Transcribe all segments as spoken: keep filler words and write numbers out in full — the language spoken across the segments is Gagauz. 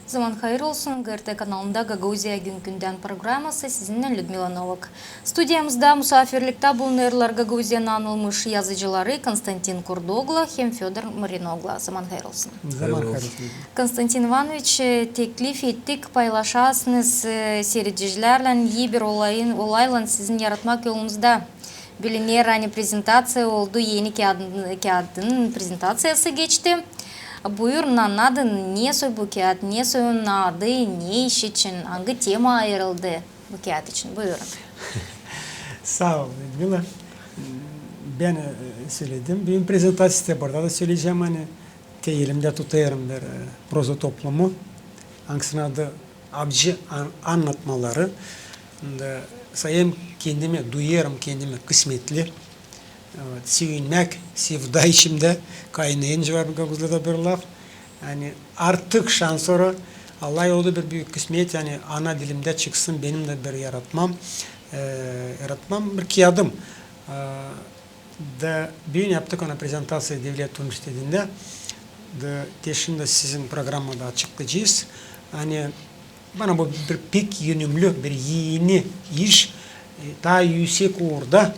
Zaman hayır olsun. GRT kanalında Gagauziya gün-gündän programası, sizinnän Lüdmila Novak. Studiyamızda musaafirliktä bulunêrlar Gagauziyanın anılmış yazıcıları Konstantin Kurdoglu hem Födor Marinoglu. Zaman hayır olsun. Zaman hayır olsun. Konstantin İvanoviç, e, teklif ettik paylaşasınız, e, siiredicilärlän, ii bir olayın, olaylan sizin yaratmak yolunuzda biliner, ani prezentaţiya oldu, eni kiyadın, kiyadın prezentaţiyası geçti. Buyurun, annadın, ne soy bu kiyat, ne soy onun adı, ne iş için, angı tema ayırıldı bu kiyat için? Buyurun. Saa ol, Lüdmila. Bän, e, söledim. Büün prezentaţiyada burada da söleyecäm, ani te elimdä tutêrım bir, e, proza toplumu. Angısının adı Avcı an-, annatmaları. Da sayêrım kendimi, duyêrım kendimi kısmetli. E, sevinmäk, sevda içimdä kaynêêr, var gagauzlarda bir laf. Ani artık şansora sora, Allah yolda bir büük kısmet, ani ana dilimdä çıksın benim dä bir yaratmam, e, yaratmam bir kiyadım. E, Da büün yaptık onu prezentaţiya devlet universitetindä. Da te şindi sizin programada açıklayacez. Ani bana bu bir pek önämli, bir eni iş, e, taa üüsek uurda,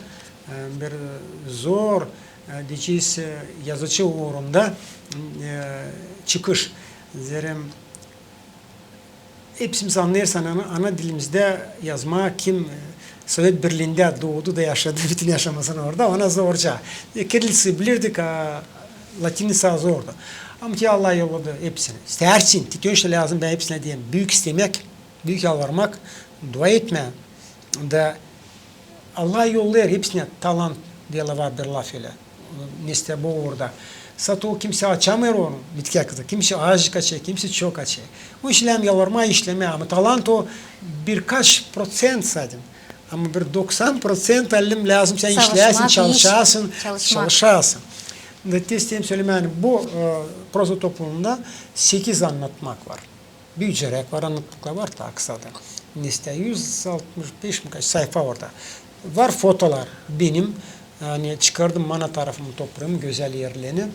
e, bir zor, e, deyecez, e, yazıcı uurunda, e, çıkış. Zerä hepsimiz annêêrız, ani ana, ana dilimizdä yazmaa, kim, e, Sovet Birliindä doodu da yaşadı bütün yaşamasını orada, ona zorca. E, kirillitsayı bilirdik, a latinitsa zordu. Ama te Allah yolladı hepsini. İstärsin, te önce lääzım, bän hepsinä deerim, büük istemäk, büük yalvarmak, dua etmää. Da Allah yollêêr hepsinä talant, deyni var bir laf ölä. Nestä bu uurda. Saatte kimsey açamêêr onu, bitkiyakıda. Kimsey azıcık açêr, kimsey çok açêr. Onun için lääzım yalvarmaa, işlemää. Ama talant o birkaç proţent sade. Ama bir doksan proţent alim lääzım sän işleyäsin, çalışasın, çalışasın. Da te isteerim sölemää, ani bu, e, proza toplumunda sekiz annatmak var. Büük cürek var, annatmaklar var, taa kısa da. Nestä üz altmış beş mi kaç sayfa orada. Var fotolar benim, ani çıkardım, mana tarafımı topluêrım gözäl erlerini.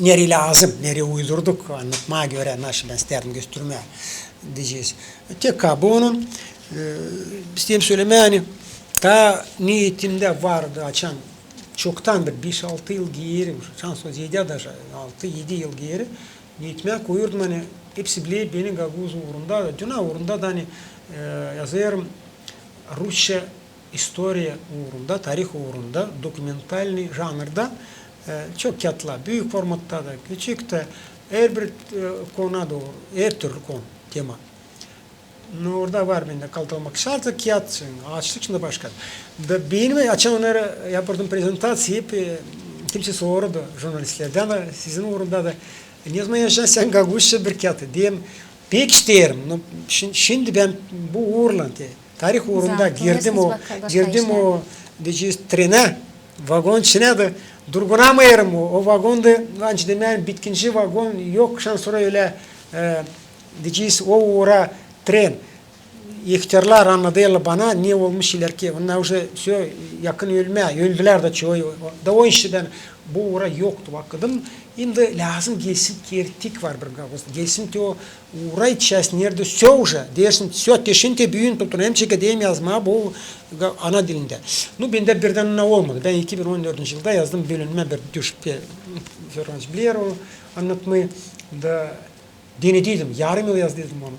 Nereyi lääzım, nereyi uydurduk, annatmaa görä, naşı bän istärdim göstermää, deyecez. Tek kabı onun, e, isteerim sölemää, ani taa niyetimdä vardı, açan çoktan bir beş-altı yıl geeri, şansora zerä даже, altı-edi yıl geeri, Niyetimä koyurdum, ani hepsi biler beni gagauz uurunda da, dünnä uurunda da, ani, e, yazêrım rusça istoriya uurunda, tarih uurunda, dokumentalnıy janrda, e, çok kiyatlar, büük formatta da, küçük tä, herbir, e, konuya dooru, her türlü konu, tema. No, orada var bendä kaltalamak şartı, kiyat, açtık şindi başka. Da benim açan onnarı yapêrdım prezentaţiya, hep, e, kimsey sorêrdı jurnalistlerdän da, sizin uurunda da, ne zaman yazacêsın sän gagauzça bir kiyatı? Deerim, pek isteerim. No, şin-, şindi bän bu uurlan te, tarih uurunda girdim o, girdim o, deyecez, trenä, vagon içinä da durgunamêêrım o, o vagonda, ancak demää, bitkinci vagon yok, şansora ölä, e, deyecez, o uura tren. İhtärlar annadêrlar bana, ne olmuş ilerki. Onnar уже всё, yakın ölmää, öldülär da çoyu. Da o iştän bu uura yoktu vakıdım. Hem dä lääzım gelsin, kertik var bir gagauz. Gelsin te o uura içersin, neredä всё уже. Deersin, всё, te şindi büün tutunêrım, çekedäm yazmaa bu ga-, ana dilindä. Nu, bendä birdän ne olmadı. Bän iki bin on dördüncü yılda yazdım bölünmä bir düş, pe-, Födor İvanoviç biler o annatmayı da. Denediydim, yarım yıl yazdıydım onu.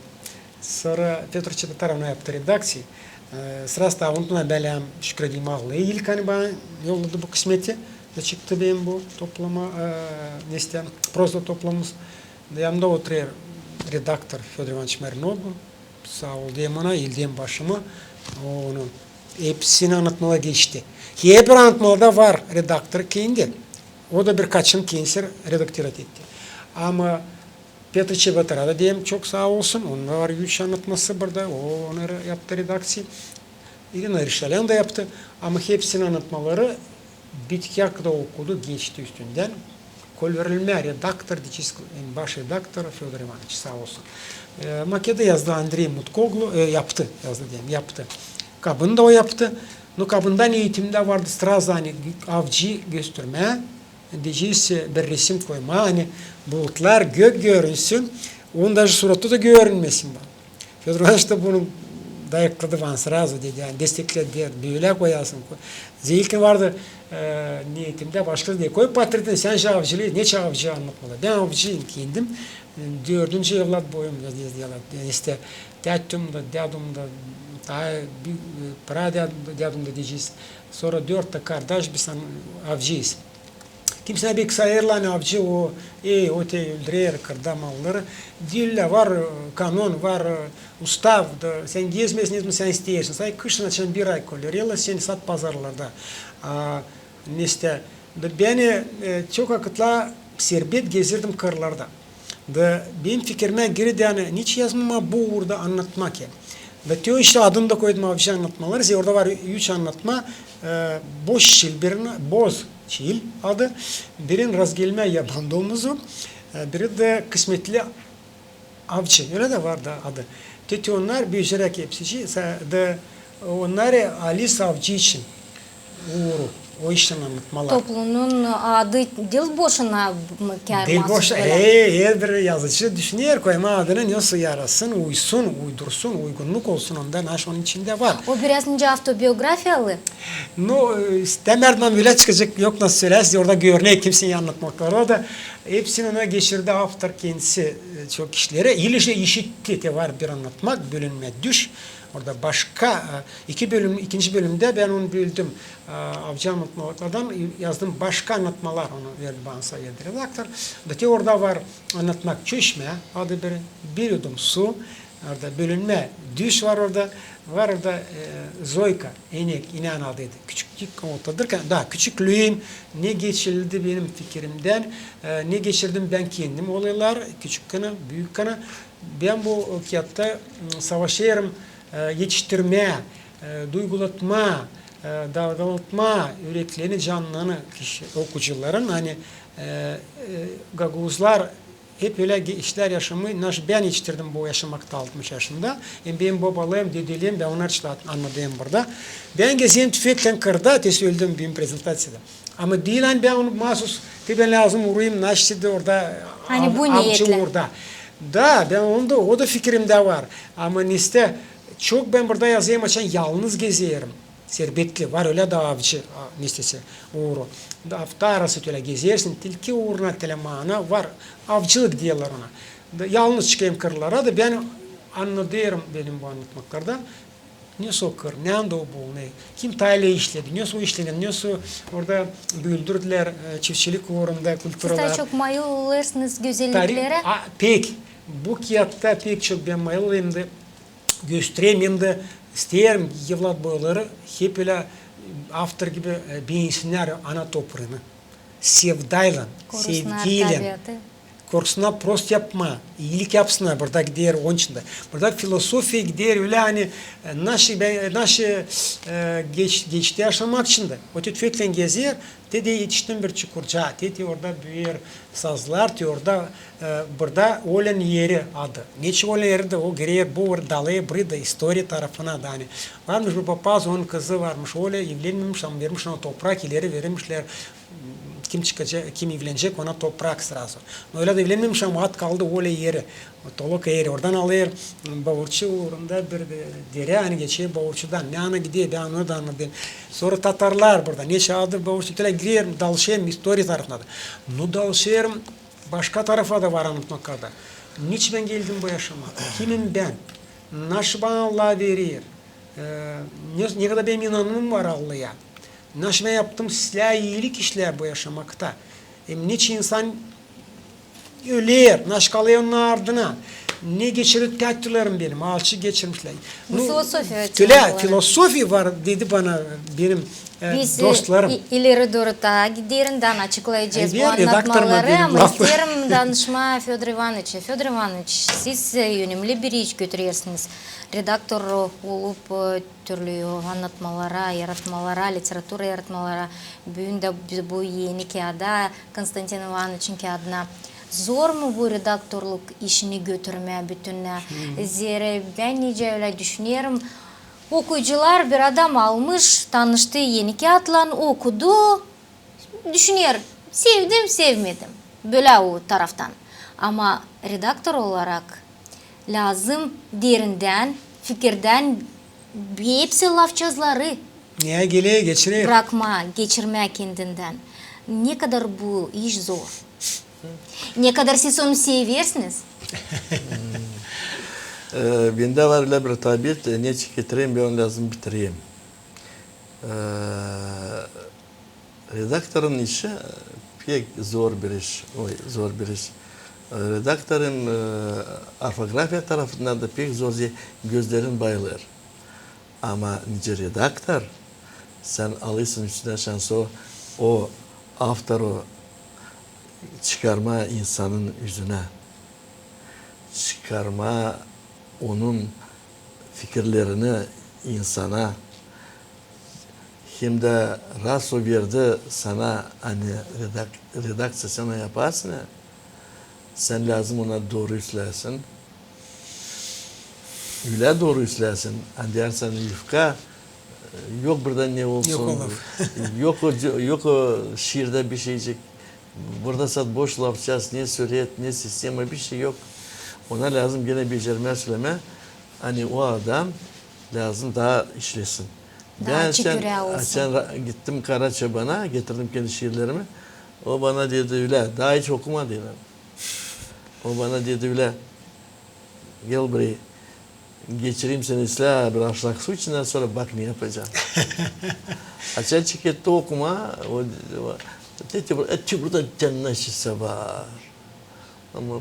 Sora Pötr Çebotarov onu yaptı redakţiya. E, srazı da unuttum, bän lääzım şükredeyim Allahı, ilk ani bana yolladı bu kısmeti. Da çıktı benim bu topluma, e, nestä, proza toplumumuz. Da yanımda oturêr redaktor Födor İvanoviç Marinoglu. Saa ol deerim ona, eldeyim başımı. O onu hepsini annatmaları geçti. Herbir annatmada var redaktor kendi. O da birkaçını kendisi redaktirat etti. Ama Pötr Çebotarova da deerim, çok saa olsun. Onun da var üç annatması burada. O onnarı yaptı redakţiya. İrina Rişalän da yaptı. Ama hepsini annatmaları Bitkiyakıda okudu, geçti üstündän. Kolverilmä redaktor, deyecez, baş redaktor Födor İvanoviç, saa olsun. E, maketi yazdı Andrey Mutkoglu, e, yaptı, yazdı deerim, yaptı. Kabını da o yaptı. No, kabında niyetimdä vardı srazı, ani avcı göstermää, deyecez, bir resim koymaa, ani bulutlar, gök görünsün, Onun da suratı da görünmesin bana. Födor İvanoviç da bunu dayıkladı bana srazu, dedi, yani, destekledi, dedi, bölä koyasın. Zerä ilkin vardı, e, niyetimdä başka, dedi, koy portretini, sän şä avcılıı, neçin avcı annatmalar. Bän avcıyım kendim, e, dördüncü evlat boyum, dedi, dedi, yani, işte, täätüm dä, dädum da, taa bir, e, pradädum da, dädum da deyecez. Sora dört dä kardaş biz avcıyız. Kimsä pek sayêrlar, ani avcı o, e, o te öldürer kırda malları. Diil, var, e, kanon, var, e, ustav, da sän gezmesin, etmesin, sän isteersin. Say kışın açan bir ay kolorela seni sat pazarlarda. A, neştä, da bän, e, çok vakıtlar serbet gezerdim kırlarda. Da benim fikirimä girdi, ani neçin yazmamaa bu uurda annatmaa ki. Da te o iştä adını da koydum avcı annatmaları. Zerä orada var üç annatma, e, Boz çil, birin Boz çil adı, birin Razgelmä yaban domuzu, e, biri dä Kısmetli avcı. Ölä dä var da adı. Te, te onnar büzerä hepsicii, sa-, da onnar Alis avcı için uuru, o iştän annatmalar. Toplunun adı diil boşuna mı kärmasız? Diil boşuna. E, herbir yazıcı düşüner koymaa adını, nesoy yarasın, uysun, uydursun, uygunnuk olsun, ondan aş onun içindä var. O biraz nicä avtobiografiyalı? Nu, e, istämärdin, ama ölä çıkacek, yok nasıl söläsin, orada görünecek, kimseyi annatmak var. O da hepsini ona geçirdi avtor kendisi, e, çok işleri. İlişä işitti, te var bir annatmak, Bölünmä düş. Orada başka, e, iki bölüm, ikinci bölümdä bän onu böldüm. E, avcı annatmalardan yazdım başka annatmalar, onu verdi bana sayın redaktor. Da te orada var annatmak Çeşmä adı bir, Bir yudum su, orada Bölünmä düş var orada, var orada, e, Zoyka, enek, inän adıydı. Küçük, ortadırkan, da, küçüklüüm, ne geçirildi benim fikirimdän, e, ne geçirdim bän kendim olaylar, küçükkänä, büükkänä. Bän bu kiyatta, m, savaşêrım, e, etiştirmää, e, duygulatmaa, e, dalgalatmaa üreklerini, canlarını kişi, okuyucuların, ani, e, e, gagauzlar hep ölä ge-, işlär yaşamêêr, naşı bän etiştirdim bu yaşamakta altmış yaşında. Hem benim bobalarım, dedelerim, bän onnar için annadêrım burada. Bän gezerim tüfeklän kırda, te söledim benim prezentaţiyada. Ama diil, ani bän onu masus, te bän lääzım urayım, naşı te orada, ani av-, bu avcı niyetlä orada. Da, bän onu da, o da fikirimdä var. Ama neştä, çok bän burada yazêrım, açan yalnız gezerim. Serbetli, var ölä dä avcı, a, neştä, uuru. Da afta arası te ölä gezersin, tilki uuruna, te ölä maana var, avcılık deerlär ona. Da yalnız çıkêrım kırlara da bän annadêrım benim bu annatmaklarda. Nesoy kır, neredä o bulunêr, kim taa ölä işledi, nesoy işledi, nesoy orada büüdürdülär, e, çiftçilik uurunda, kulturalar. Siz taa çok mayıl olêrsınız gözelliklerä? Tari-, a, pek. Bu kiyatta pek çok bän mayıl olêrım da göstererim, hem dä isteerim evlat boyları hep ölä avtor gibi, e, beensinnär ana topraanı. Sevdaylan, sevgiylän. Korusunnar tabiatı. Korusunnar, prost yapmaa, iilik yapsınnar, burada gider onun için dä. Burada filosofiya gider ölä, ani, e, naşı, e, naşı, e, geç-, geçti yaşamak için dä. O tüfeklän gezer, te dä etiştim bir Çukurcaa, te, te orada büüyer sazlar, te orada, e, burada olêr eri adı. Neçin olêr eri dä, o girer bu dalaya, burayı da istoriya tarafına da, ani varmış bir papaz, onun kızı varmış, olêr evlenmemiş, ama vermiş ona toprak, ileri vermişlär, kim çıkacek, kim evlenecek, ona toprak srazu. No ölä dä evlenmemiş, ama ad kaldı olêr eri. Toluk eri, oradan alêr, Bavurçu uurunda bir de-, derä, ani geçer Bavurçudan. Ne ana gider, bän onu da annadêrım. Sora tatarlar burada. Neçin adı Bavurçu, te ölä girer, dalışêrım istoriya tarafına da. Nu, dalışêrım başka tarafa da var annatmaklarda. Neçin bän geldim bu yaşamaa? Kimim bän? Naşı bana Allah verer? E, ne, ne kadar benim inanımım var Allaha? Naşı bän yaptım islää iilik işlär bu yaşamakta? Hem neçin insan öler, naşı kalêr onun ardına? Ne geçirdi täätülerim benim, alçı geçirmişlär. Bu filosofiya, te ölä filosofiya var, dedi bana benim, e, dostlarım. Biz, e, i-, ileri dooru taa giderim, taa açıklayacez bu annatmaları, ama isteerim danışmaa Födor İvanıça. Födor İvanıç, siz, e, önemli bir iş götürersiniz. Redaktor olup, e, türlü annatmalara, yaratmalara, literatura yaratmalara, büün dä biz bu eni kiyada, Konstantin İvanıçın kiyadına. Zor mu bu redaktorluk işini götürmää bütünnä? Zerä bän nicä ölä düşünerim, okuyucular, bir adam almış, tanıştı eni kiyatlan, okudu, düşüner, sevdim, sevmedim. Bölä o taraftan. Ama redaktor olarak lääzım derindän, fikirdän hepsi lafçazları... Ne geler, geçirer. ...brakmaa, geçirmää kendindän. Ne kadar bu iş zor. Ne kadar siz onu seversiniz. E, bendä var ölä bir tabiat, e, neçin getireyim, bän onu lääzım bitireyim. E, redaktorun işi pek zor bir iş. Oy, zor bir iş. E, redaktorun, e, orfografiya tarafından da pek zor, gözlerin bayılêr. Ama nicä redaktor, sän alêrsın üstünä şansı o avtoru çıkarmaa insanın üzünä, çıkarmaa onun fikirlerini insana. Hem dä раз o verdi sana, ani redak-, redakţiya, sän onu yapêrsın, sän lääzım ona dooru üfleyäsin. Ölä dooru üfleyäsin, ani deyärsän yufka, yok burada ne olsun. Yok o laf. Yok o, yok o şiirdä bişeycik. Burada sade boş lafçaz, ne süret, ne sistema, bişey yok. Ona lääzım genä becermää, sölemää, ani o adam lääzım taa işlesin. Taa açık ürää olsun. Bän açan ra-, gittim Karaçobana, getirdim kendi şiirlerimi. O bana dedi, ölä, taa hiç okumadın. O bana dedi ölä, gel burayı, geçireyim seni islää bir aşak su içindän, sora bak ne yapacam. Açan çeketti okumaa, o, o, dedi, bu, e, burada bir tane naşisa var. Ama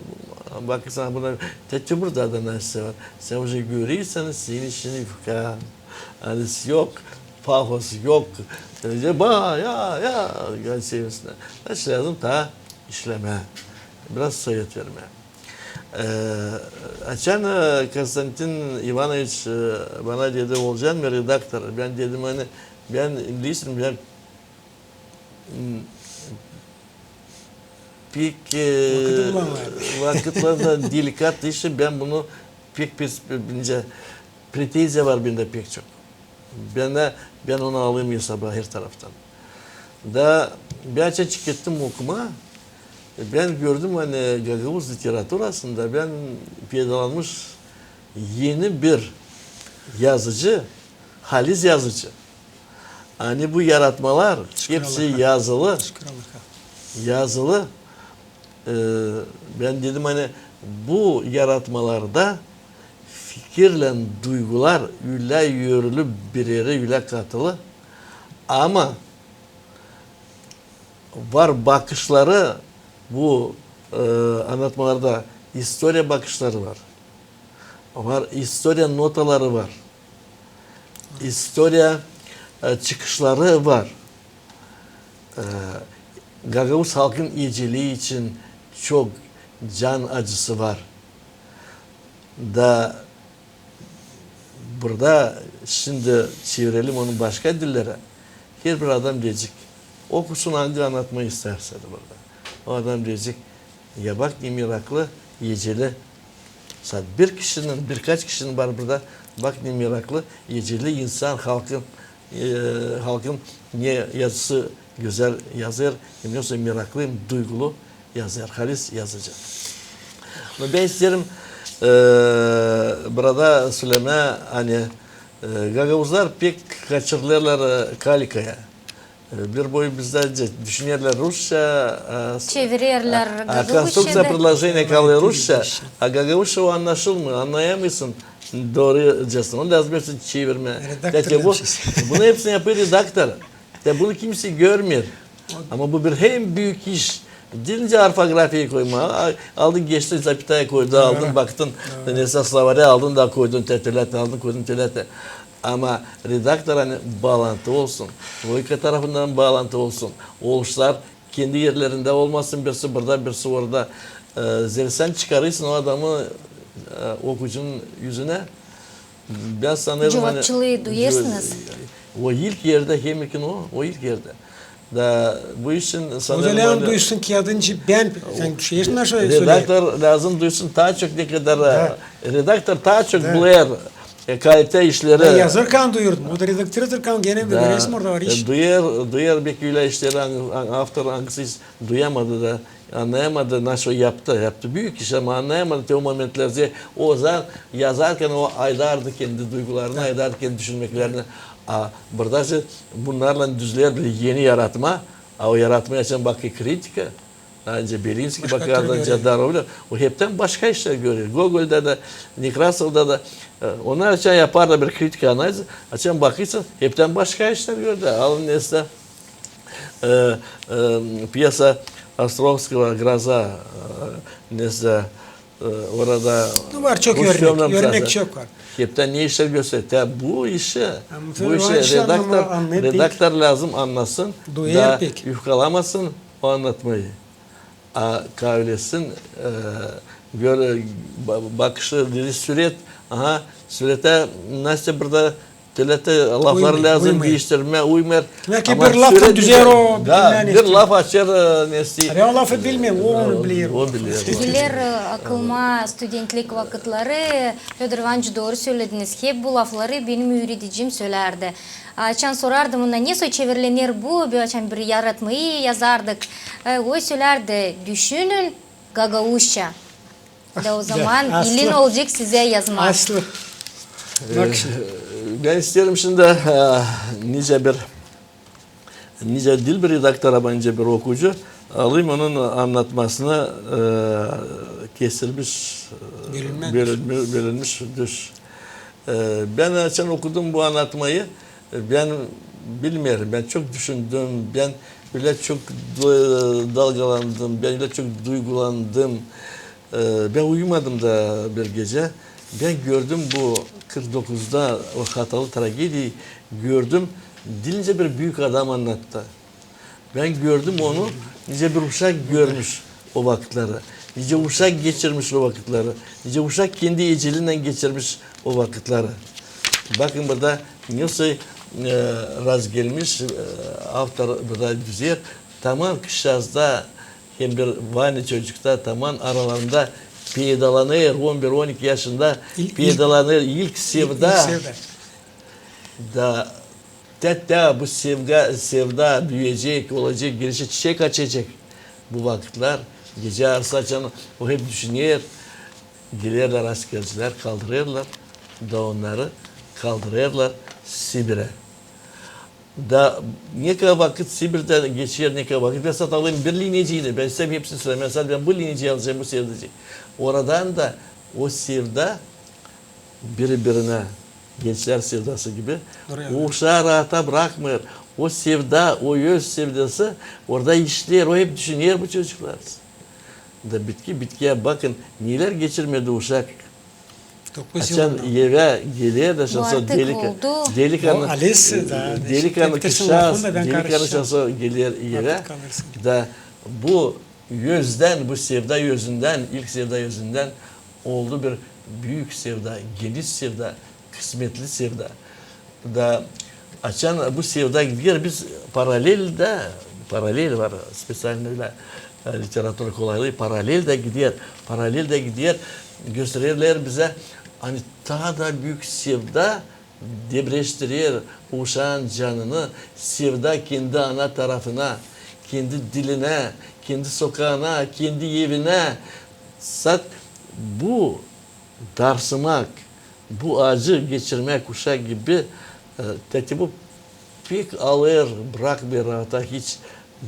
bakêrsın buna, dedi, burada da naşisa var. Sän уже görersin, senin işin yufka. Ani yok, pafos yok. Öyle ba, ya, ya, ya, sevinsin. Значит, lääzım taa işlemää. Biraz sovet vermää. E, açan, e, Konstantin İvanoviç, e, bana dedi, olacan mı redaktor? Bän dedim, ani bän, bilirsin, bän, m, pek, e, vakıtlarda delikatlı işim, bän bunu pek pes-, bence pretenziya var bendä pek çok. Bän dä, bän onu alêrım esaba her taraftan. Da bän açan çekettim okumaa, bän gördüm, ani gagauz literaturasında bän peydalanmış eni bir yazıcı, halis yazıcı. Ani bu yaratmalar hepsi yazılı. Yazılı. E, bän dedim, ani bu yaratmalarda fikirlän duygular ölä örülü, bir erä ölä katılı. Ama var bakışları, bu, e, annatmalarda istoriya bakışları var. Var, istoriya notaları var. İstoriya, e, çıkışları var. E, gagauz halkın ecelii için çok can acısı var. Da burada şindi çevirelim onu başka dillerä. Herbir adam deyecek, okusun angı annatma isteerse dä burada. O adam deyecek, ya bak ne meraklı, eceli. Sade bir kişinin, birkaç kişinin var burada, bak ne meraklı, eceli insan, halkın, e, halkın ne yazısı gözäl yazêr, hem nasıl meraklı, hem duygulu yazêr, halis yazıcı. Но bän isteerim, e, burada sölemää, ani, e, gagauzlar pek kaçırılêrlar, e, kalikaya. E, bir boy bizdä düşünerlär rusça, e, s-, çevirerlär, e, gagauz konstrukţiya içindä предложения kalêr rusça, a gagauzça o annaşılmêêr, annayamêêrsın doorucasına. Onu lääzım hepsini çevirmää. Redaktor yapêr. Bunu hepsini yapêr redaktor. Da bunu kimsey görmeer. Ama bu bir hem büük iş. Diil nicä orfografiyayı koymaa. A-, aldın, geçtin, запятая koydun, aldın, baktın. Neysä, словарь aldın da koydun, te-, telä te aldın, koydun telä te. Ama redaktor, ani baalantı olsun, troika tarafından baalantı olsun, oluşlar kendi erlerindä olmasın, birisi burada, birisi orada. E, zerä sän çıkarêrsın o adamı, e, okuyucunun üzünä. Bän sanêrım, ani cuvaatçılıı duyêrsınız. O ilk erdä, hem ikinci o, o ilk erdä. Da bu işin sanêrım, o da lääzım duysun ki, adınca bän, sän düşersin aşaa, redaktor lääzım duysun taa çok, ne kadar, e, redaktor taa çok bulêr E, kalite işleri. E, yazarkan duyurdum. O da redaktördürkan genä bir resim orada var iş. E, duyêr, duyêr beki ölä işleri, an-, an-, avtor angısı duyamadı da, annayamadı, nasıl yaptı. Yaptı büük iş, ama annayamadı te o momentlerdä. O zaman yazarkan o aydardı kendi duygularını, aydardı kendi düşünmeklerini. A burada bunnarlan düzleer bir eni yaratma. A o yaratmaya açan bakêr kritika. Ancak Belinski bakêr, ancak Darovler. O heptän başka işlär görer. Gogoldä dä, Nekrasovda da. E, onnar açan yapar da bir kritika, analiz. Açan bakêrsın, heptän başka işlär görer. Alın nesä, e, e, pyesa Островского «Гроза», e, nesä, e, orada... Nu, var çok örnek, örnek çok var. Heptän ne işlär gösterer. Te bu işi, bu işi redaktor, redaktor lääzım annasın, da yufkalamasın o annatmayı. A kavilesin, e, göre, ba-, bakışı, dedi, süret. Aha, süretä, nasıl burada, telete lafları lääzım diiştirmää, uymêêr. Ama bir laftan düzer o, da bir laf açêr, e, nesä. Ama o lafı bilmeer, o onu biler. O biler. Geler, e, aklıma studentlik vakıtları, Födor İvanıç, dooru sölediniz. Hep bu lafları benim üüredicim sölärdi. Açan sorardım ona, ne soy çevirlener bu, bir açan bir yaratmayı yazardık. E, o sölärdi, düşünün gagauzça. Da o zaman ilin olacek sizä yazmaa. Aslı. E, bän isteerim şindi, e, nicä bir, nicä diil bir redaktor, ama nicä bir okuyucu, alayım onun annatmasını, e, kesilmiş, e, bölünmä düş. Bölünmä, bölünmä düş. E, bän açan okudum bu annatmayı, e, bän bilmeerim, bän çok düşündüm, bän ölä çok du-, dalgalandım, bän ölä çok duygulandım. E, bän uyumadım da bir gecä. Bän gördüm bu kırk dokuzda o hatalı tragediyayı, gördüm, diil nicä bir büük adam annattı. Bän gördüm onu, nicä bir uşak görmüş o vakıtları. Nicä uşak geçirmiş o vakıtları. Nicä uşak kendi ecelindän geçirmiş o vakıtları. Bakın burada ne soy, e, razgelmiş, e, avtor burada düzer. Taman kızçaazda hem bir Vanya çocukta, taman aralarında peydalanêr, on bir, on iki yaşında peydalanêr ilk sevda. Da te, te bu sevda, sevda büüyecek, olacek, gelişecek, çiçek açacek. Bu vakıtlar, gecä yarısı açan o hep düşüner, gelerlär askercilär, kaldırêrlar, da onnarı kaldırêrlar Sibirä. Da nekadar vakıt Sibirtä geçer, nekadar vakıt. Bän sade alayım bir liniyacıyı, bän isteerim hepsini sölemää, sade bän bu liniyacıyı alacam, bu sevdayı. Oradan da o sevda biri-birinä, gençlär sevdası gibi, o uşaa raata brakmêêr. O sevda, o öz sevdası orada işleer, o hep düşüner bu çocuklar. Da bitki, bitkiyä bakın, nelär geçirmedi uşak. Açan evä geler dä, şansa delikanlı, delikanlı kızçaaz, delikanlı şansa geler evä. Da bu özdän, bu sevda özündän, ilk sevda özündän oldu bir büük sevda, geniş sevda, kısmetli sevda. Da açan bu sevda gider, biz paralel dä, paralel var, специальный ölä, e, literatura kolaylıı, paralel dä gider, paralel dä gider, göstererlär bizä, ani taa da büük sevda debreştirer uşaan canını, sevda kendi ana tarafına, kendi dilinä, kendi sokaana, kendi evinä. Sade bu darsımak, bu acı geçirmäk uşak gibi, e, te bu pek alêr, brakmêêr raata hiç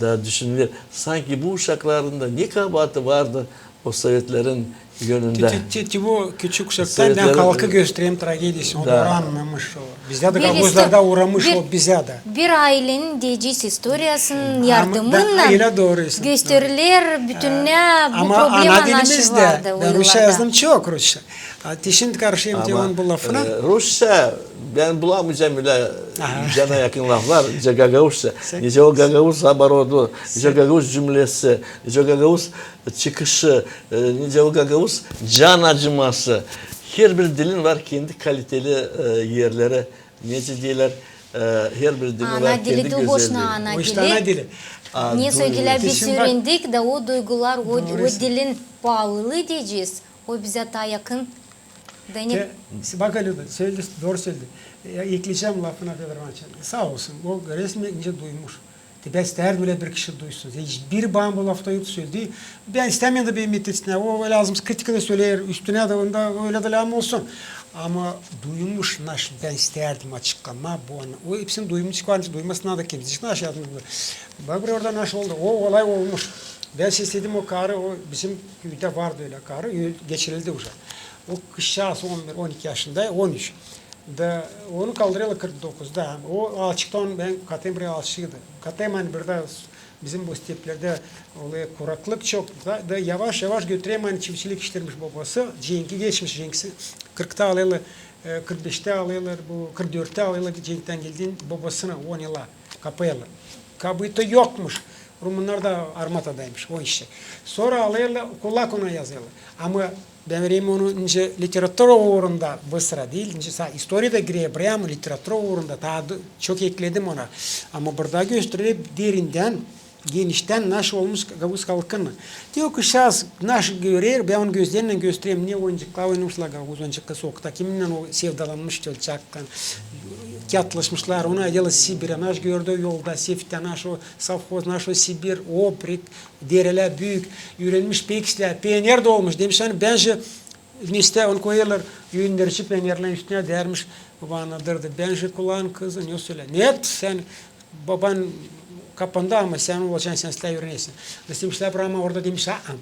da düşünüler. Sanki bu uşakların da ne kabaatı vardı o sovetlerin önündä? Te, te, te bu küçük uşakta bän halkı göstereyim tragediyasını, o da annamış o. Bizdä dä gagauzlarda uuramış o, bizdä dä. Bir ailenin deyecez istoriyasının yardımınnan gösteriler bütünnä bu problema, nasıl vardı o yıllarda. Ama ana dilimiz dä, bän rusça yazdım çok, rusça. A, te şindi karışêrım te onun bu lafına. E, rusça, bän bulamayacam ölä cana yakın laflar, nicä gagauzça. Nicä o gagauz оборот, nicä gagauz cümlesi, nicä gagauz çıkışı, e, nicä o gagauz can acıması. Herbir dilin var kendi kaliteli, e, erleri. Necä deerlär, e, herbir dilin var kendi gözellii. Ana dili, boşuna ana dili. Ne söz deyni biz üürendik, da o duygular, o, o dilin paalılıı deyecez, o bizä taa yakın. Bak, Lida, söledin, dooru söledin. E, ekleyecäm lafına Födor İvanoviç. Saa olsun, o resmen nicä duymuş. Te bän isteerdim ölä bir kişi duysun. Hiç biri bana bu lafta yok söledi. Bän istämeerim dä beni metitsin. O lääzım kritika da söleer, üstünä dä onda ölä dä lääzım olsun. Ama duymuş, naşey bän isteerdim açıklamaa bu. O hepsini duymuş, çıkarmış, duymasın da kimsecik naşey yazmış. Bak, buraya orada naşey oldu. O olay olmuş. Bän sesledim o karı, o bizim küüdä vardı ölä karı, geçirildi uje. O kızçaaz on bir, on iki yaşında, on üç. Da onu kaldırêrlar kırk dokuzda. O alçıktan, bän katêêrım buraya alçıydı. Katêêrım, ani burada bizim bu steplerdä olêr kuraklık çok. Da, da yavaş-yavaş götürerim, ani çiftçilik iştirmiş bobası. Cenki geçmiş, cenkisi kırkta alêrlar, e, kırk beştä alêrlar, bu kırk dörttä alêrlar, cenktän geldiynän bobasını on yıla kapêêrlar. Kabıtı yokmuş. Rumunnar da armatadaymış, o iştä. Sora alêrlar, kulak ona yazêrlar. Ama bän vereyim onu nicä literatura uurunda, bu sıra diil, nicä saa istoriyada girer, ama literatura uurunda taa da çok ekledim ona. Ama burada gösterer derindän, geniştän naşey olmuş gagauz halkını. Te o kızçaaz naşey görer, bän onu gözlerinnän göstererim, ne oyuncuklar oynamışlar gagauz oyuncukları sokakta, kiminnän o sevdalanmış, çocuktan kiyatlaşmışlar, onu aydılar Sibirä, naşey gördü o yolda, seftä, naşey o sovhoz, naşey o Sibir, o prik, derelär büük, üürenmiş pek islää, pioner dä olmuş. Demiş, ani bän nicä, onu koyêrlar önderci pionerlerin üstünä, deermiş, bana derdä, bän nicä kulağın kızı, ne sölä. Нет, sän, baban kapandı, ama sän olacan, sän islää üürenesin. Demişlär, ama orada demiş, a-a.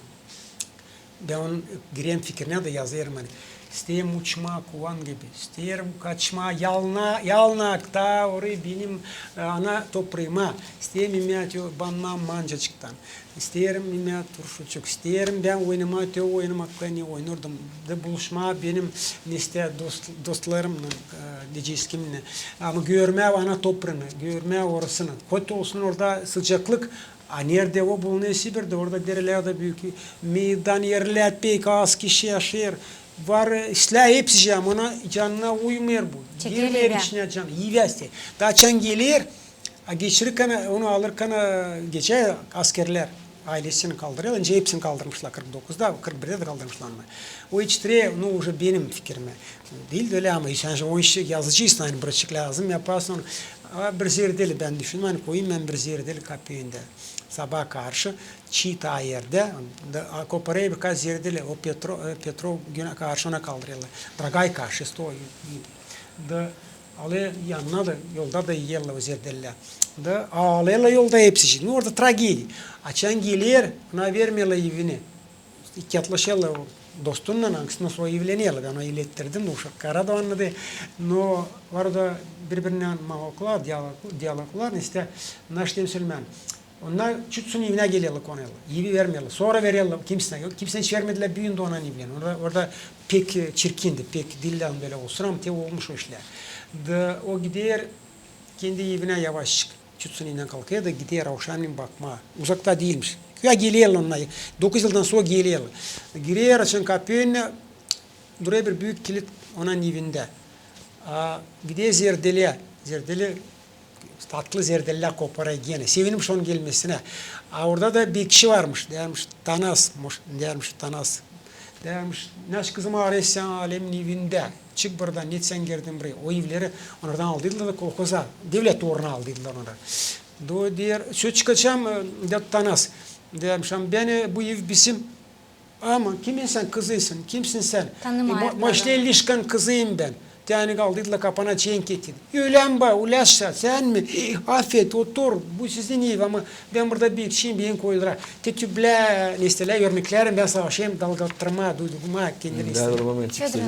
Bän onun girerim fikirinä da yazêrım, ani isteerim uçmaa kulan gibi, isteerim kaçmaa yalna-, yalnakta, orayı benim, e, ana topraama, isteerim imää te banmaa mancacıktan, isteerim imää turşuçuk, isteerim bän oynamaa te o oynamaktan, ne oynardım, da buluşmaa benim, ne isteer, dost-, dostlarımnan, e, deyecez kiminä, ama görmää ana topraanı, görmää orasını, kötü olsun orada sıcaklık, A neredä o bulunêr? Sibirdä, orada derelär dä büük, meydan erlär, pek az kişi yaşêêr. Var, e, islää hepsicii, ama ona canına uymêêr bu. Girmeer içinä can, ivä isteer. Da açan geler, a geçirirkän, onu alırkän, e, geçer askerlär, aylesini kaldırêr, nicä hepsini kaldırmışlar kırk dokuzda, kırk birdä dä kaldırmışlar onu. O içtirer, nu, uje benim fikirimä. Diil dä ölä, ama sän nicä o işi yazıcıysın, ani birazcık lääzım yaparsın onu. A bir zerdeli bän düşündüm, ani koyayım bän bir zerdeli kapı önündä. Sabaa karşı çiy taa erdä, da, a, koparêr birkaç zerdeli, o Petro-, e, Petrov günä karşı ona kaldırêrlar. Dragay karşı, stoy. Da alêr yanına da, yolda da iyerlär o zerdelilär. Da aalêêrlar yolda hepsicii. Nu, orada tragediya. Açan geler, ona vermeerlär evini. İki atlaşêrlar o dostunnan, angısınnan sora evlenerlär. Bän onu ilettirdim, da uşak kaara da annadı. No, var orada biri-birinnän monologlar, dialog-, dialoglar, ne isteer, naşey sölemää. Onnar çutsun evinä gelerlär, konerlär. Evi vermeerlär. Sora vererlär kimseyä. Kimseyä hiç vermedilär büün dä onanın evini. Orada, orada pek, e, çirkindi, pek diil lääzım bölä olsun, ama te olmuş o işlär. Da o gider, kendi evinä yavaşçık. Çutsun evinnän kalkêr da gider avşamnen bakmaa. Uzakta diilmiş. Ya gelerlär onnar. Dokuz yıldan sora gelerlär. Girer, açan kapı önünä, durêr bir büük kilit onanın evindä. A, gider zerdeliyä. Zerdeli, tatlı zerdelilär koparêr genä. Sevinmiş onun gelmesinä. A orada da bir kişi varmış. Deermiş, Tanas, moş-, deermiş, Tanas. Deermiş, naşey kızımı arêêrsın alemin evindä? Çık buradan, neçin sän geldin buraya? O evleri onnardan aldıydılar da kolhoza, devlet uuruna aldıydılar onnarı. Da o deer, söz çıkacam, e, deer Tanas. Deermiş, ama bän, e, bu ev bizim. Ama kimin sän kızıysın, kimsin sän? Tanımayêrlar onu. Moşnelişkan kızıyım bän. Te ani aldıydılar kapana, cenk ettin. Ölä mi, ba, ulaşsa, sän mi? Afet, otur, bu sizin ev, ama bän burada bir kişiyim, beni koydular. Te tüplä, ne isteerlär, örneklerin bän savaşêrım dalgalandırmaa duygumu kendini. Dä bir moment çıksın.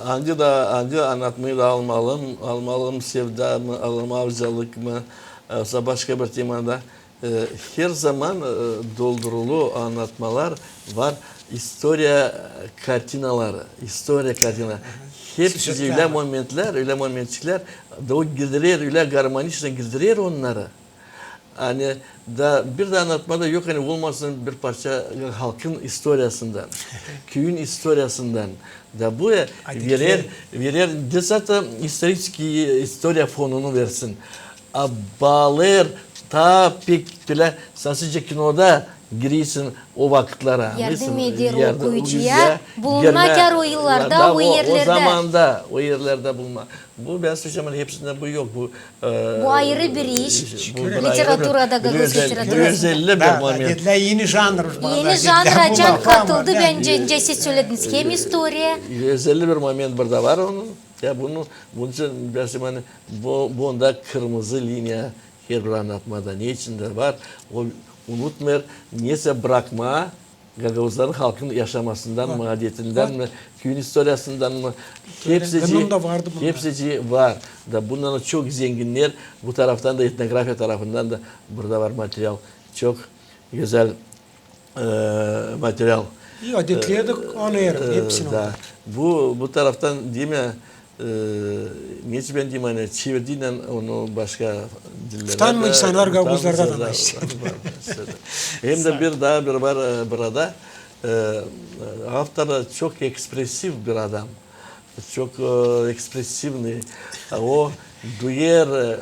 Ancı da, ancı annatmayı da almalım, almalım sevdamı, almalım avcalık mı, e, sa başka bir temada. E, her zaman, e, doldurulu annatmalar var. İstoriya kartinaları, istoriya kartina. Hepsi ölä momentlär, ölä momentçiklär, da o gidirer, ölä garmoniçno gidirer onnarı. Ani da bir dä annatmada yok, ani olmasın bir parça halkın istoriyasından, küüyün istoriyasından. Da bu, e, verer, verer, desata istoriçeskiy istoriya fonunu versin. A baalêêr taa pek bölä, sansıca kinoda girsin o vakıtlara. Yardım eder okuyucuya bulunmak o yıllarda, o erlerdä. O zamanda o erlerdä bulunmak. Bu, bän söleyecäm, hepsindä bu yok. Bu ayırı bir iş. Literaturada, gagauz literaturasında. Özelli bir moment. Eni janr açan katıldı, bän, nicä siz sölediniz, hem istoriya. Özelli bir moment burada var onun. Ya bunu, bunun için bän söleyecäm, bu, bunda kırmızı liniya herbir annatmada. Ne için dä var? O unutmêêr nesä brakmaa gagauzların halkın yaşamasından mı, adetindän mi, küüyün istoriyasından mı? Hepsicii var. Da bundan çok zenginnär. Bu taraftan da, etnografiya tarafından da burada var material. Çok gözäl material. Adetleri dä anêêr, hepsini. Bu, bu taraftan, demäk, neçin bän dedim, ani çevirdiynän onu başka dillerdä. Utanmêêrsın, gagauzlarda da. Hem dä bir taa bir var burada. Avtor çok ekspresiv bir adam. Çok ekspresivnıy. O duyêr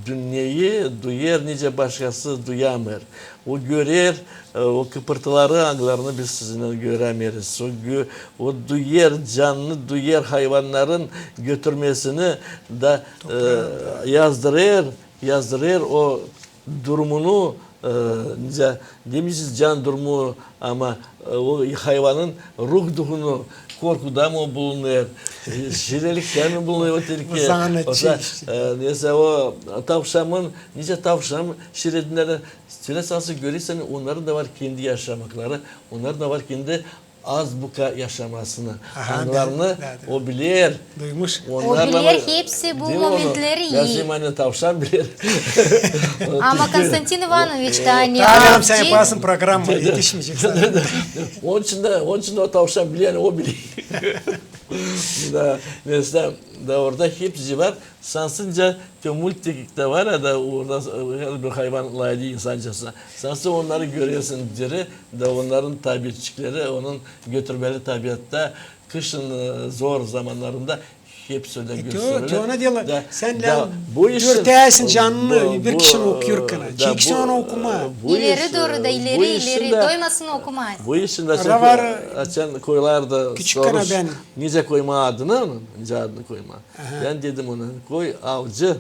dünneyi, duyêr, nicä başkası duyamêêr. O görer o kıpırtıları, angılarını biz sizinnän görämeeriz. O gö-, o duyêr, canını duyêr hayvannarın götürmesini da yazdırêr, yazdırêr o durumunu, nicä demeyecez can durumu, ama o hayvanın ruh duhunu, korkuda mı o bulunêr, şiireliktän mi bulunêr o tilki. Nesä o tavşanın, nicä tavşan şiir edinär, sölä sansın görersin, onnarın da var kendi yaşamakları, onnarın da var kendi azbuka yaşamasını. Angılarını o biler. O biler hepsi bu momentleri. Tavşan biler. Ama Konstantin İvanoviç da ne yapacek? Taa yapsın programma, etişmeyecek. Onun için dä, onun için dä o tavşan biler, o biler. Da, mesela, da orada hepsi var. Sansın nicä te multiktä var ya da orada bir hayvan lafedä insancasına. Sansın onnarı görersin diri, da onnarın tabiatçıkları, onun götürmeli tabiatta, kışın zor zamannarında hepsi ölä gösteriler. Te ona deyni, sän dä dörtäsin canını bir kişinin okuyurkana. Çeksin onu okumaa. İleri dooru da, ileri, ileri, doymasın okumaa. Bu işin dä açan koyular da soruş, nicä koymaa adını onun, nicä adını koymaa. Bän dedim ona, koy avcı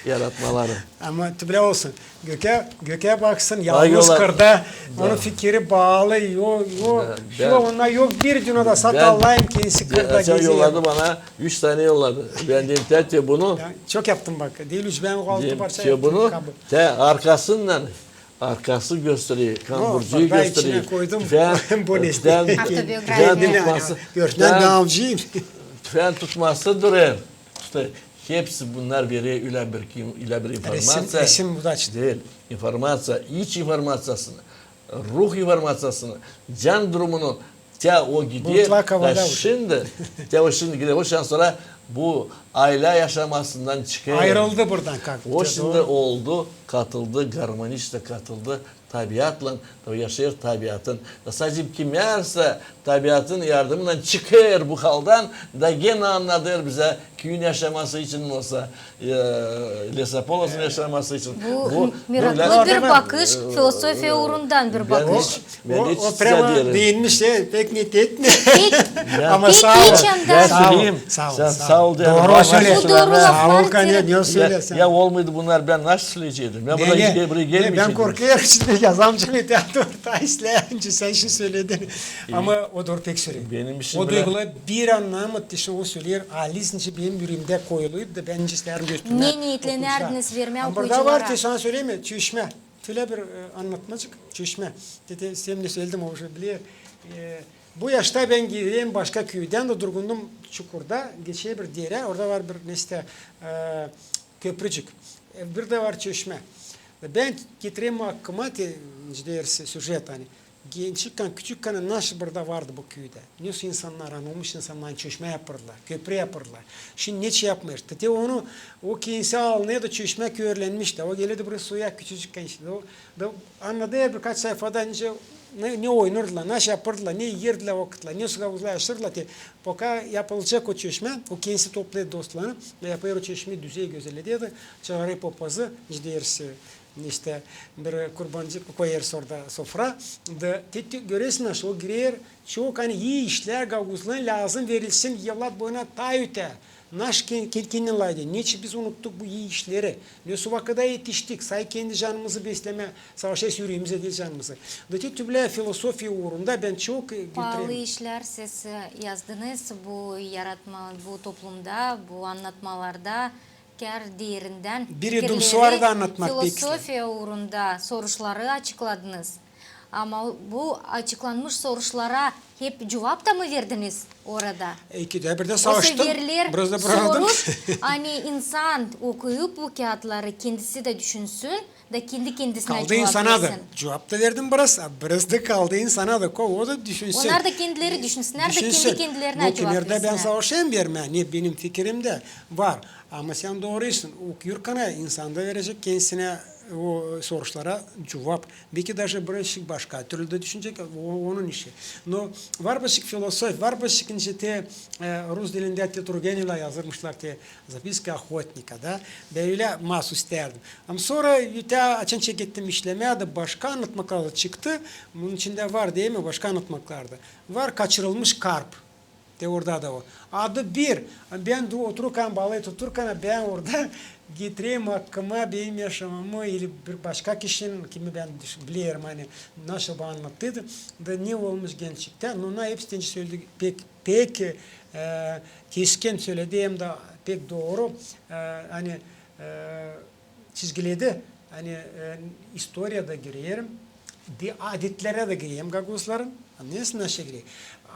yaratmaları. Ama te bilä olsun, Göke, Göke baksın, yalnız kırda, onun fikiri baalı, yok, yok, yok, onda yok bir dünnedä sat Allahım kendisi kırda gezer. Yolladı bana, üç tane yolladı. Bän dedim, te, te bunu. Çok yaptım bak, diil üç, bän altı parça yaptım kabı. Te arkasından, arkası gösterer, kamburcuyu gösterer. Tüfän tutması. Gördün, avcıyım. Tüfän tutması durêr. Hepsi bunnar verer ölä bir, ölä bir informaţiya. Resim, resim bu da açtı. Diil. İnformaţiya, iç informaţiyasını, ruh informaţiyasını, can durumunu, te o gider. Da şindi, te o şindi gider. O şindi sora bu aylä yaşamasından çıkêr. Ayırıldı buradan. O şindi oldu, katıldı, garmoniçnä katıldı tabiatlan, da yaşêêr tabiatın. Da sade kimär sä tabiatın yardımınnan çıkêr bu haldan, da genä annadêr bizä küüyün yaşaması için olsa, lesopolusnun yaşaması için. Bu meraklı bir bakış, filosofiya uurundan bir bakış. O, o prama beenmiş, pek net etmeer. Ama saa ol. Sän saa ol. Dooru söleyäsin. Sää ol, Kane, ne söleyäsin. Ya olmaydı bunnar, bän nasıl söleyeceydim? Ya buraya gelmeyeceydim. Bän korkêrım, şindi yazamcam literaturadan isleyäncä, sän şindi söledin. Ama o dooru pek söley. O duygular bir annamêêr, şindi o söleer, halizdän benim üreemdä koyuluydu da bän isteerim götürmää. Ne niyetlänärdiniz vermää okuyuculara? Ama burada var, te sana sölemää, çeşmä. Tölä bir annatmacık, çeşmä. Te, te, sän dä söledim, o uje biler. Bu yaşta bän giderim başka küüdä da durgundum Çukurda, geçer bir derä, orada var bir nesä köprücük. Bir dä var çeşmä. Bän getireyim aklıma te, nicä deersin, süjet, ani gençikkän, küçükkän nasıl burada vardı bu küüdä. Nasıl insannar, anılmış insannar çeşmä yapêrdılar, köprü yapêrdılar. Şindi neçin yapmêêr? Te onu, o kendisi alınêrdı, çeşmä köörlenmiş dä. O gelirdi buraya suya küçücükkän şindi. O da annadı birkaç sayfada nicä, ne, ne oynardılar, nasıl yapêrdılar, ne ierdilär o vakıtlar, nasıl gagauzlar yaşêêrdılar te. Poka yapılacek o çeşmä, o kendisi toplêêr dostlarını da yapêr o çeşmä düzey gözellederdi. Çaarêr papazı, nicä deersin, İştä bir kurbancık koyêrız orada sofra. Da te, te görersiniz, o girer çok, ani ii işlär gagauzların lääzım verilsin evlat boyuna taa ötää. Naş ken-, ken-, kendin lafedä, neçin biz unuttuk bu ii işleri? Ne su vakıda etiştik, say kendi canımızı beslemää savaşêrız, ürüümüzä diil canımızı. Da te tüplää filosofiya uurunda bän çok, e, götürerim. Paalı işlär siz, e, yazdınız bu yaratma, bu toplumda, bu annatmalarda. Kär derindän fikirleri, filosofiya uurunda soruşları açıkladınız. Ama bu açıklanmış soruşlara hep cuvap ta mı verdiniz orada? Osa veriler soruş, ani insan okuyıp bu kiyatları, kendisi dä düşünsün da kendi kendisinä cuvap versin. Kaldı insana da. Cuvap ta verdim biraz, a biraz da kaldı insana da, o da düşünsün. Onnar da kendileri düşünsünnär da kendi kendilerinä cuvap versinnär. Bän savaşêrım vermää, ne benim fikirimdä var. Ama sän doorusun, okuyêrkan insan da verecek kendisinä o soruşlara cuvap. Beki daje birazcık başka türlü dä düşünecek, o, onun işi. No var birazcık filosof, var birazcık nicä te, e, rus dilindä te Turgenevlär yazırmışlar te Zapiski ohotnika, da. Bän ölä maasuz istärdim. Ama sora ötää açan çekettim işlemää da başka annatmaklar da çıktı. Bunun içindä var, diil mi, başka annatmaklar da. Var kaçırılmış karp. Te orada da o. Adı bir. Bän du-, otururkan, baalay tuturkan, bän orada getireyim aklıma benim yaşamamı ili bir başka kişinin, kimi bän düş-, bilerim, ani nasıl bana annattıydı, da ne olmuş gerçektän. No, ona hepsini söledi pek, pek, e, keskin söledi, hem dä pek dooru, e, ani, e, çizgiledi, ani, e, istoriyada girerim, de adetlerä dä girerim gagauzların. Annêêrsın, naşa girerim.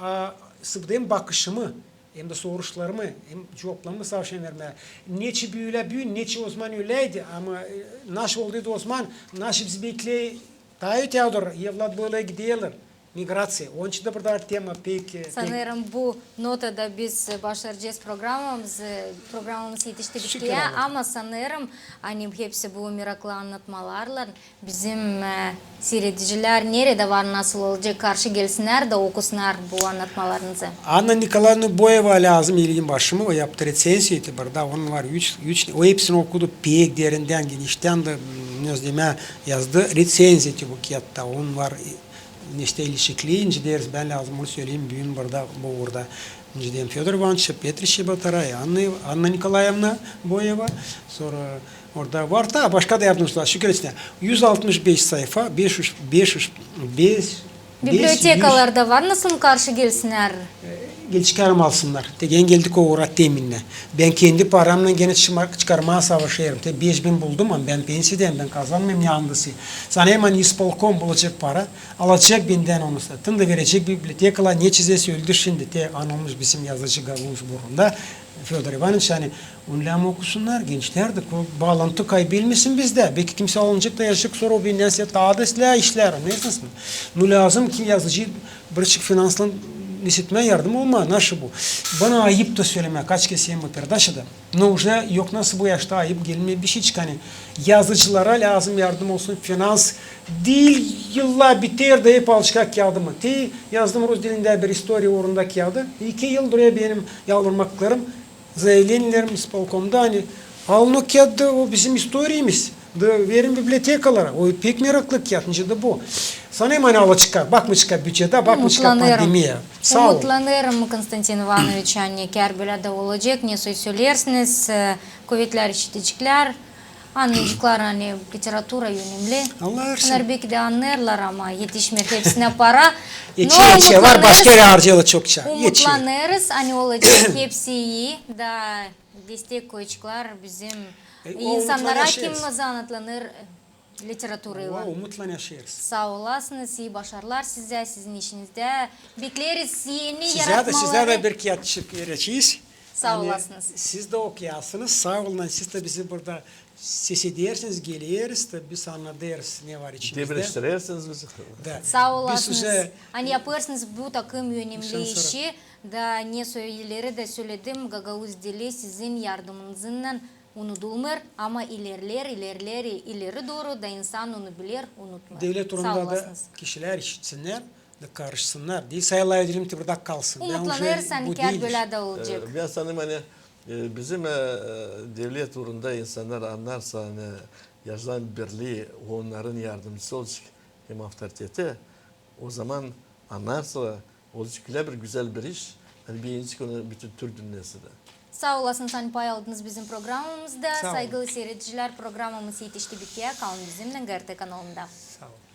A, sıbıdêrım bakışımı, hem dä soruşlarımı, hem cuvaplarımı savaşêrım vermää. Neçin bölä büün, neçin ozaman öläydi, ama, e, naşa olduydı ozaman, naşa bizi bekley taa ötää dooru, evlat boyuna giderlär. Migraţiya. Onun için dä burada tema pek, e, pek... Sanêrım, bu notada biz başaracez programamızı, programamız etişti bitkiyä, ama sanêrım, ani hepsi bu meraklı annatmalarlan bizim, e, siiredicilär neredä var, nasıl olacek, karşı gelsinnär da okusunnar bu annatmalarınızı. Anna Nikolaevna Boeva lääzım, ilgin başımı, o yaptı reţenziya, te burada onun var üç, üç, o hepsini okudu pek derindän, geniştän dä, m, ne demää, yazdı reţenziya te bu kiyatta, onun var, e, neştä ilişikli, nicä deeriz, bän lääzım onu söleyim büün burada, bu uurda. Nicä deerim, Födor İvanıç Petriçä, Batara, Anna, Anna Nikolaevna Boeva, sora orada var taa başka da yardımcılar, şükür etsin. Üz altmış beş sayfa, beş üz, beş üz, beş, bibliotekalarda var, nasıl karşı gelsinnär? E, gel çıkarım alsınnar. Te genä geldik o uura teminnä. Bän kendi paramnan genä çıkma-, çıkarmaa savaşêrım. Te beş bin buldum, ama bän pensiyadayım, bän kazanmêêrım ne andası. Sanêrım, ani ispolkom bulacek para, alacek bendän onu satın da verecek bibliotekalara, ne çizerä, öldü şindi. Te anılmış bizim yazıcı gagauz burunda, Födor İvanıç, ani onu lääzım okusunnar, gençlär dä, ko-, baalantı kaybelmesin bizdä. Beki kimsä alınacek da yazacek, sora o bendän sä taa da islää işlär, annêêrsınız mı? No lääzım ki yazıcı birazcık finanslan isetmää yardım olmaa, naşı bu. Bana ayıp ta sölemää, kaç kerä hem bu perdaşada. No uje yok nasıl bu yaşta ayıp gelmää bişey çıkmaa, ani yazıcılara lääzım yardım olsun, finans diil, yıllar biter da hep alaceklar kiyadımı. Te yazdım rus dilindä bir istoriya uurunda kiyadı. İki yıl durêr benim yalvarmaklarım. Заявлениелерimiz ispolkomda, ani alın o kiyadı, o bizim istoriyamız. Da verin bibliotekalara. O pek meraklı kiyat, nicä dä bu. Sanêrım, ani alaceklar, bakmayaceklar bücedä, bakmayaceklar pandemiyaya. Saa ol. Umutlanêrım, Konstantin İvanoviç, ani kär bölä dä olacek, ne soy söleersiniz, e, kuvetlär işideceklär, annayaceklar, ani literatura önemli. Onnar beki dä annêêrlar, ama etişmeer hepsinä para. Etişmeer, var başka erä harcêêrlar çokça. Umutlanêrız, ani olacek hepsi ii, da destek koyaceklar bizim insannara, kim zanaatlanêr literaturaylan. Umutlan yaşêêrız. Saa olasınız, ii başarılar sizä, sizin işinizdä. Bekleriz eni yaratmaları. Sizä dä bir kiyatçık verecez. Saa olasınız. Siz dä okuyasınız. Saa olun, siz dä bizi burada ses edersiniz, geleriz da biz annadêrız, ne var içimizdä. Depreştirersiniz bizi. Da. Saa olasınız. Ani yapêrsınız bu takım önemli işi. Da ne soy ileri dä söledim, gagauz dili sizin yardımınızlan unudulmêêr, ama ilerleer, ilerleer, ileri dooru da insan onu biler, unutmêêr. Devlet uurunda da kişilär işitsinnär da karışsınnar. Diil, sayıla edelim te burada kalsın. Umutlanêrız, ani kär bölä dä olacek. E, bän sanêrım, ani, e, bizim, e, e, devlet uurunda insannar annarsa, ani Yazıcıların Birlii onnarın yardımcısı olacek hem avtoriteti. O zaman annarsa olacek ölä bir gözäl bir iş, ani beenecek onu bütün türk dünnesi dä. Saa olasınız, ani pay aldınız bizim programamızda. Saygılı siiredicilär, programamız etişti bitmää. Kalın bizimnän GRT kanalında. Saa olun.